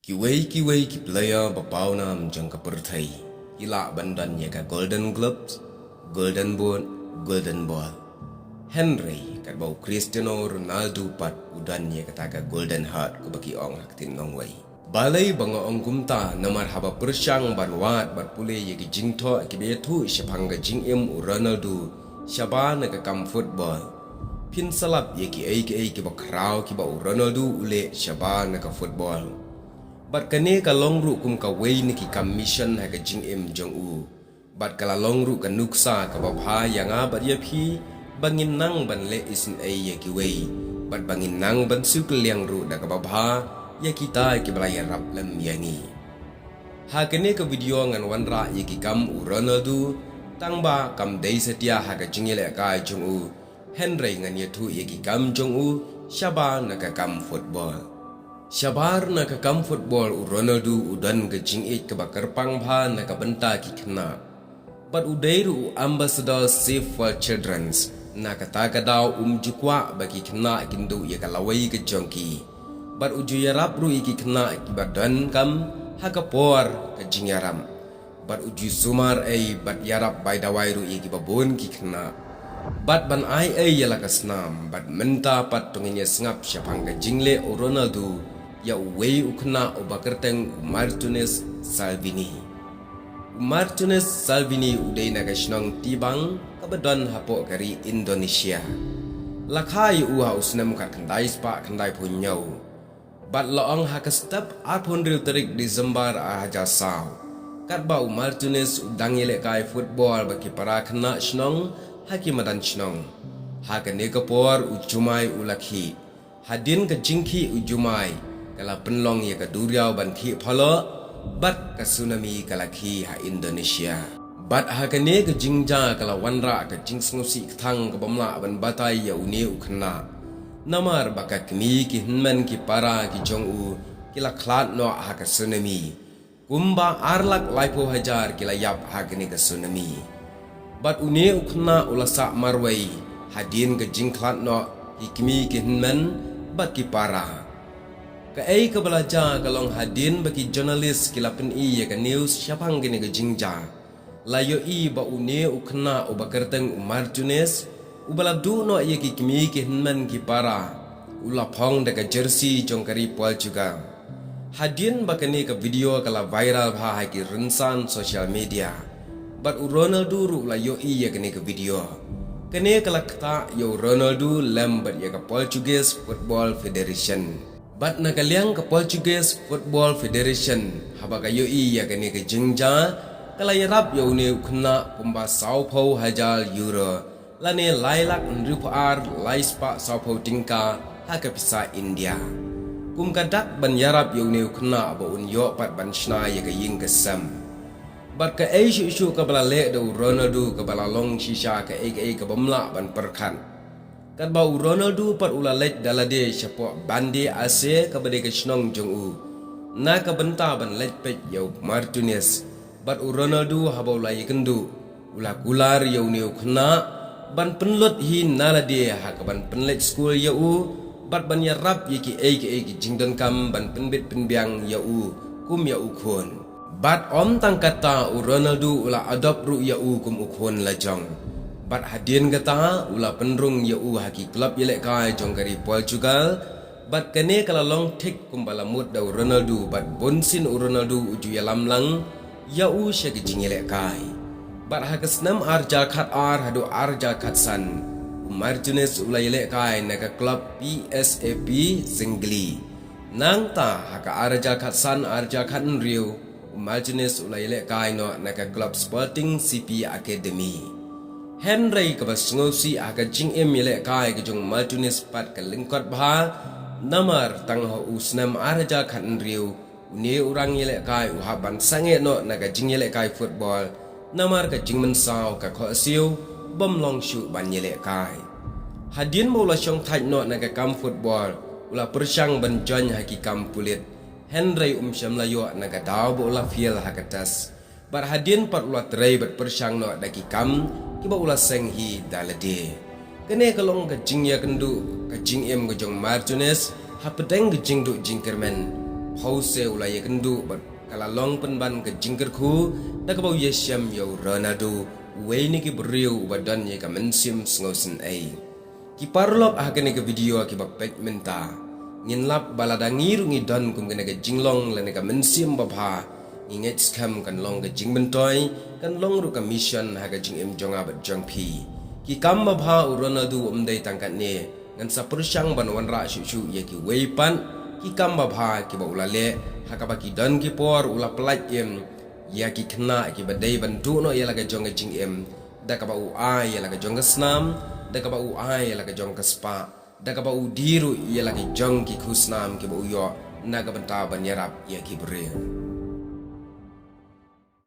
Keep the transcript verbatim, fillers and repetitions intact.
Kiwei kiwei ki player ba pawnam jong ka pyrthei ki lah ban don ïa ka Golden Gloves, Golden Boot, Golden Ball. Hynrei katba u Cristiano Ronaldo pat u don ïa kata ka Golden Heart, kaba ki ong ha ka ktien nongwei. Balei ba nga ong kumta? Namar haba pyrshang ban wad bad pule ïa ki jingthoh kiba ïathuh shaphang ka jingim u Ronaldo shabar na ka kam football, phin sa lap ïa kiei kiei kiba khraw kiba u Ronaldo u leh shabar na ka football. Bad kane ka long ruh kum kawei na ki kam mission ha ka jingim jong u. Bad ka la long ruh ka nuksa kaba bha ïa nga bad ïa phi, ba ngin nang ban leh isynei ïa kiwei, bad ba ngin nang ban siew kylliang ruh da kaba bha ïa kita kiba la ïarap lem ïa ngi. Ha kane ka video ngan wanrah ïa ki kam u Ronaldo, tangba kam dei satia ha ka jingïalehkai jong u, hynrei ngan ïathuh ïa ki kam jong u shabar na ka kam football. Shabar na ka kam football u Ronaldo u don ka jingïeit kaba kyrpang bha na ka bynta ki khynnah. Bad u dei ruh u ambassador Save for Children's, na kata ka daw um ju kwah ba ki khynnah kin duh ïa ka lawei ka jong ki. Bad u ju ïarap ruh ïa ki khynnah kiba donkam ha ka por ka jingïarap. Bad u ju sumar ei bad ïarap bai dawai ruh ïa kiba bun ki khynnah. Bad ban ai ei ïa la ka snam, bad mynta pat to ngin ïa sngap shaphang ka jingleh u Ronaldo ïa uwei u khynnah uba kyrteng u Martinez Salvini. U Martinez Salvini u dei na ka shnong Tibang kaba don hapoh ka ri Indonesia. La kha ïa u ha u snem khatkhyndai spah khyndaiphew hynñiew. Bad la ong ha ka step arphew hynriew tarik December ar hajar saw, katba u Martinez u dang ïalehkai football bad ki para khynnah shnong ha ki madan shnong. Ha kane ka por u jumai u la khih. Hadien ka jingkhih u jumai, ka la pynlong ïa ka duriaw ban khih phalok, bad ka tsunami ka la khih ha Indonesia. Bad ha kane ka jingjia ka la wanrah ka jingsngewsih kthang kabym lah ban batai ïa une u khynnah. Namar ba ka kmie ki hynmen ki para ki jong u ki la khlad noh ha ka tsunami. Kumba ar lak laiphew hajar ki la ïap ha kane ka tsunami. Bad une u khynnah u la sah marwei hadien ka jingkhlad noh ki kmie ki hynmen bad ki para. Kaei kaba la jia ka long hadien ba ki journalist ki la pyni ïa ka news shaphang kane ka jingjia, la ïohi ba une u khynnah uba kyrteng u Martinez, uba la duh noh ïa ki kmie ki hynmen ki para, u la phong da ka jersey jong ka ri Portugal. Hadien ba kane ka video ka la viral bha ha ki rynsan social media, bad u Ronaldo ruh u la ïohi ïa kane ka video. Kane ka la ktah ïa u Ronaldo lem bad ïa ka Portuguese Football Federation. Bad na ka liang ka Portuguese Football Federation, haba ka ïohi ïa kane ka jingjia, ka la ïarap ïa une u khynnah kumba sawphew hajar euro, lane lai lak hynriewphew ar lai spah sawphew tyngka ha ka pisa India, kum ka dak ban ïarap ïa une u khynnah ba un ïoh pat ban shna ïa ka ïing ka sem. Bad kaei shuh shuh kaba la leh da u Ronaldo kaba la long shisha kaei kaei kabym lah ban pyrkhat. Katba u Ronaldo pat u la leit da lade shapoh Bande Aceh kaba dei ka shnong jong u, na ka bynta ban leit peit ïa u Martinez. Bad u Ronaldo haba u la ïakynduh, u la kular ïa une u khynnah ban pynlut hi na lade ha kaban pynleit skul ïa u, bad ban ïarap ïa kiei kiei ki jingdonkam ban pynbit pynbiang ïa u kum ïa u khun. Bad ym tang katta, u Ronaldo u la adopt ruh ïa u kum u khun lajong. Bad hadien kata u la pynrung ïa u ha ki klub ïalehkai jong ka ri Portugal. Bad kane ka la long thik kumba la mut da u Ronaldo, bad bunsien u Ronaldo u ju ïalam lang ïa u sha ki jingïalehkai. Bad ha ka snem ar hajar khatar haduh ar hajar khatsan, u Martinez u la ïalehkai na ka klub P S A P Zingali. Nangta ha ka ar hajar khatsan ar hajar khathynriew, u Martinez u la ïalehkai noh na ka klub Sporting C P Academy. Hynrei kaba sngewsih ha ka jingim ïalehkai ka jong u Martinez pat ka lyngkot bha, namar tang ha u snem ar hajar khathynriew, une u rang ïalehkai u hap ban sangeh noh na ka jingïalehkai football, namar ka jingmynsaw ka khohsiew bym long shuh ban ïalehkai. Hadien ba u la shongthait noh na ka kam football, u la pyrshang ban join ha ki kam pulit. Hynrei um shym la ïoh na ka daw ba u la fail ha ka test. Bad hadien pat u la trei bad pyrshang noh da ki kam kiba u la seng hi da lade. Kane ka long ka jingïakynduh ka jingim ka jong Martinez hapdeng ka jingduh jingkyrmen. Pause u la ïakynduh bad ka la long pynban ka jingkyrkhu da kaba u ïashem ïa u Ronaldo, uwei na ki briew uba don ïa ka mynsiem sngewsynei. Ki paralok ha kane ka video kiba peit mynta, ngin lap ba lada ngi ruh ngi don kum kane ka jinglong lane ka mynsiem babha, ngi ngeit skhem kan long ka jingmyntoi, kan long ruh ka mission ha ka jingim jong nga bad jong phi. Ki kam babha u Ronaldo um dei tang katne, ngan sa pyrshang ban wanrah shuh shuh ïa kiwei pat ki kam babha kiba u la leh, ha kaba ki don ki por u la pyllait im ïa ki khynnah kiba dei ban duh noh ïa la ka jong ka jingim da kaba u ai ïa la ka jong ka snam, da kaba u ai ïa la ka jong ka spah, da kaba u die ruh ïa la ka jong ki khusnam kiba u ïoh na ka bynta ban ïarap ïa ki briew.